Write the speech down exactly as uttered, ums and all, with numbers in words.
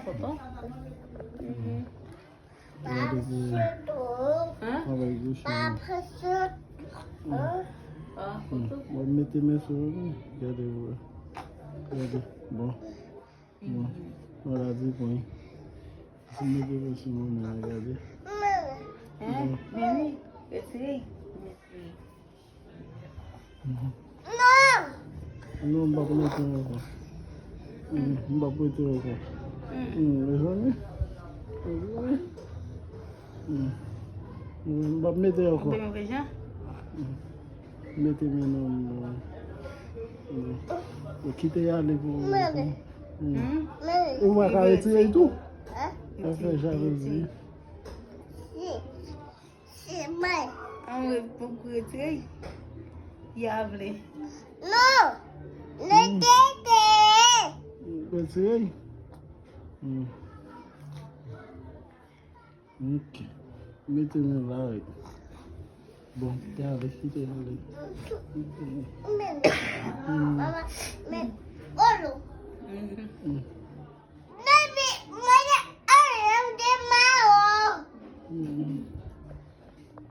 Foto? Gade pou avèk gouch. Bon, mete men sou ou. Gade pou. Gade. Bon. Bon. Voilà, di pwen. Si mete men sou mwen, gade. Bon. Men wi, retire. Mete. Non! Non, m p ap mete ankò. Mm, m p ap mete ankò. Mm, mezanmi. Mm. Mm, m p ap mete ankò. Mete men nan m. Mm. Ou kite y ale pou. Mm. Ou pa ka retire l tou? Sa fè jalouzi. An, wi, pou, pou retire. Ya vle. Non. Retire. Retire. Hmm. Ok. Mete men la, wi. Bon, te ale, kite ale. Mama, men, olo. Hmm.